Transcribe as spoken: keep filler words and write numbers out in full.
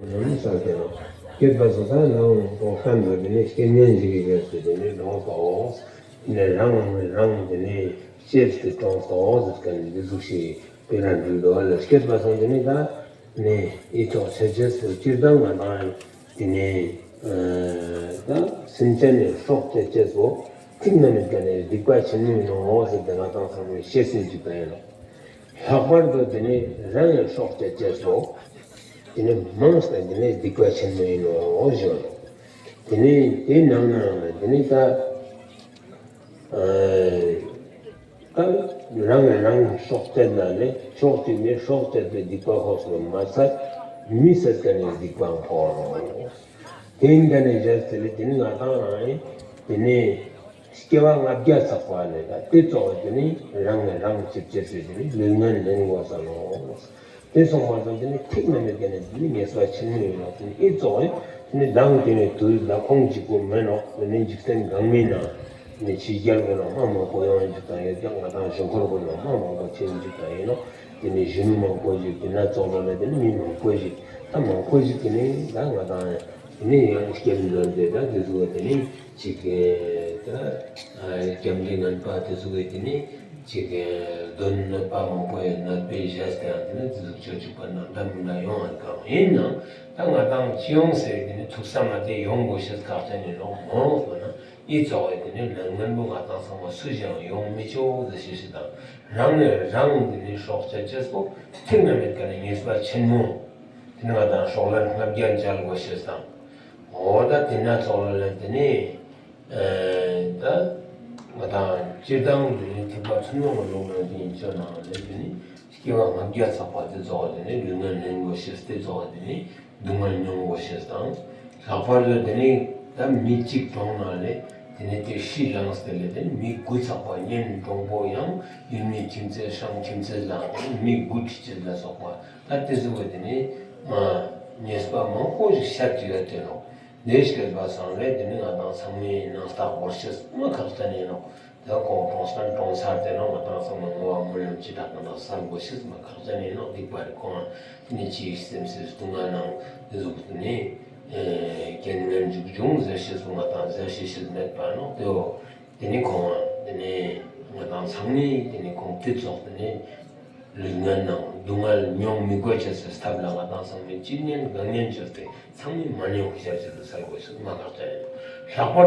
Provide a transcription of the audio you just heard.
ནམ་ས་དེ་ནོ། སྐྱེས་པ་སོ་ད་ནང་གོ་ཁན་བོ་དེ་ནི་སྐྱེ་ཉན་ཞིག་གི་གེ་སི་དེ་ནི་ལོག་པའོ། དེ་ནི་རང་རང་དེ་ནི་ཤེས་སུ་གྲོངས་སོ་ཟེར་ཁན་འདི་ཟུག་ཤིག་དཔེ་ར་འདུག་དོ་ལ། སྐྱེས་པ་སོང་དེ་ནི་ད་ནི་ཨི་ཙོགས་ཆ་ཅེས་སོ་སྤྱིར་བཏང་ང་དང་དེ་ནི་ད་སེམས་ཅན་ནི་སྲོག་གཅད་ཅེས་སོ་ཐེག་ན་མེད་ཀ་ནི་སྡིག་པ་ཆེན་མོ་ཡིན་ནོ་ཟེར་ཏེ་ང་དང་ཚང་མས་ཤེས་སུ་འཇུག་པ་ཡིན་ནོ། ལྷག་པར་དུ་དེ་ནི་རང་ངི་སྲོག་གཅད་ཅེས་སོ། དེ་ནི་མང་སྟེ་དེ་ནི་སྡིག་པ་ཆེན་མོ་ཡིན་ནོ་ཞུ་བ་ནོ། དེ་ནི་དེའི་ནང་ནའང་དེ་ནི་ད་ཨ་ད་རང་ངི་རང་སྲོག་གཅད་ན་ནི་ཕྱོགས་གཅིག་ནས་སྲོག་གཅད་པའི་སྡིག་པ་ཕོག་སོང་མ་ཚད་མི་ཟེར་ཀ་ནི་སྡིག་པའང་ཕོག་ནོ། དེ་ཡིན་ཀ་ནི་བཞག་ཟེར་ལེ་དེ་ནི་ང་དང་རང་ཡིན་དེ་ནི། སྐྱེ་བ་ལྔ་བརྒྱ་བསགས་པ་ལས་ད་དེ་ཙོགས་དེ་ནི་རང་ངི་རང་ཅིག་ཅེས་སི་དེ་ནི་ལུས་ངན་ལེན་དགོས་ས་ནོ། དེ་སོང་བ་དང་དེ་ནི་ཐེག་ན་མེད་ཀ་ནི་དེ་ནི་ཉེས་པ་ཆེན་མོ་ཡིན་ནོ། དེ་ནི་ཨི་ཙོགས་དེ་ནི་མདང་དེ་ནི་དུས་ལ་ཁོང་གཅིག་པོ་མེན་ནོ། དེ་ནི་འཇིག་རྟེན་གང་མིན་ན་དེ་ནི་ཕྱི་རྒྱལ་གུན་ལ་མ་མང་པོ་ཡོང་ཅིག་དང་ཡོད་ཀྱང་ང་དང་ཞིང་འཁོར་གུན་ལ་མ་མང་པོ་ཆེན་ཅིག་དང་ཡིན་ནོ། དེ་ནི་གཞོན་ནུ་མང་པོ་ཞིག་དེ་ན་ཙོགས་ལ་ལ་དེ་ནི་མི་མང་པོ་ཞིག་ད་མང་པོ་ཞིག་དེ་ནི་ད་ང་དང་དེ་ནི་ཡང་སྐྱེ་འགྲོ་དེ་ད་དེ་ཚོ་དེ་ནི་ཅིག་གི་ད་སྐྱབས་འགྲོའི་ངན་པ་དེ་ཚོ་གི་དེ་ནི་ཅིག་གི་གདོན་གནོད་པ་མང་པོ་ཡི་གནོད་པའི་ཞག་སྟེ་ཡང་དེ་ནི་དེ་ཚོ་ཆོས་ཅིག་པ་ནང་འདྲ་མི་འདྲ་ཡོང་ཨ་གང་ཡིན་ནའང་ད་ང་དང་སྤྱི་ཡོངས་སེ་དེ་ནི་ཐུགས་བསམ་མ་དེ་ཡོང་དགོས་ཤེས་ཁག་ཅན་ཡིན་ནོ། མ་འོངས་པ་ན་ཨི་ཙོགས་དེ་ནི་ལས་ངན་པོ་ང་དང་ཚང་མ་སུ་ཞིག་ཡང་ཡོང་མི་ཆོག་ཟེར་ཤེས་ཤིག་དང་རང་ནས་རང་དེ་ནི་སྲོག་གཅད་ཅེས་སོ་ཐེག་ན་མེད་ཀ་ནི་ཉེས་པ་ཆེན་མོ། དེ་ནི་ང་དང་སྲོག་ལན་ལྔ་བརྒྱ་འཇལ་དགོས་ཤེས་དང་། འོ་ད་དེ་ན་ཙོགས་ལ་ལ་དེ་ནི་ཨ་ད་ང་དང་སྤྱིར་བཏང་དེ་ནི་ཐེག་པ་ཐུན་མོང་གི་ལུགས་ལ་དེ་ཡིན་ཅོ་ནང་ལ་དེ་ནི་སྐྱེ་བ་ལྔ་བརྒྱ་བསགས་པ་དེ་ཙོགས་དེ་ནི་ལུས་ངན་ལེན་དགོས་ཤེས་དེ་ཙོགས་དེ་ནི་སྡུག་བསྔལ་མྱོང་དགོས་ཤེས་དང་། ལྷག་པར་དུ་དེ་ནི་ད་མི་གཅིག་གྲོངས་ན་ལས་དེ་ནི་དེ་ཤི་ལངས་ཏེ་ལས་དེ་ནི་མི་དགུ་ཚགས་པ་གཉེན་གྲོགས་པོ་ཡང་ཡུལ་མི་ཁྱིམ་མཚེས་ཤང་ཁྱིམ་མཚེས་ལ་དེ་ནི་མི་དགུ་ཁྲི་ཅན་ལ་སོགས་པ་ད་དེ་ཚོ་གི་དེ་ནི་མ་ཉེས་པ་མང་པོ་ཞིག་ཤད་ཀྱི་ཡོད་དེ་ནོ། དེ་ཤད་པ་སང་ལས་དེ་ནི་ང་དང་ཚང་མའི་ནང་རྟགས་བོར་ཤེས་མ་ཁག་ཅན་ཡིན་ནོ། ད་ཁོང་གྲོངས་སྟན་གྲོངས་ཚར་ཏེ་ནོ་ང་དང་ཚང་མ་བསྔོ་བ་སྨོན་ལམ་ཅི་དྲག་གང་དྲག་སལ་དགོས་ཤེས་མ་ཁག་ཅན་ཡིན་ནོ། སྡིག་པ་རེ་ཁོང་ནི་ཅིའི་སེམས་སི་སྡུག་བསྔལ་ནང་དེ་ཟུག་ཏུ་ནི་རྐྱེན་ངན་འཇུག་འབྱུང་ཟེར་ཤེས་སུ་ང་དང་ཟེར་ཤེས་ཤེས་མེད་པ་ནོ། དེའོ་དེ་ནི་ཁོང་དེ་ནི་ང་དང་ཚང་མའི་དེ་ནི་ཁོང་དེ་ཙོགས་དེ་ནི་ལུས་ངན་ནང་སྡུག་བསྔལ་མྱོང་མི་དགོས་ཅེས་སི་ཐབས་ལ་ང་དང་ཚང་མའི་ཅི་ཉན་གང་ཉན་བྱས་ཏེ་ཚང་མའི་མ་ཉན་ཧུ་ཤར་ཅེས་སི་སལ་དགོས་ཤེས་མ་ཁག་ཅན་ཡིན་ནོ། ལྷག་པར།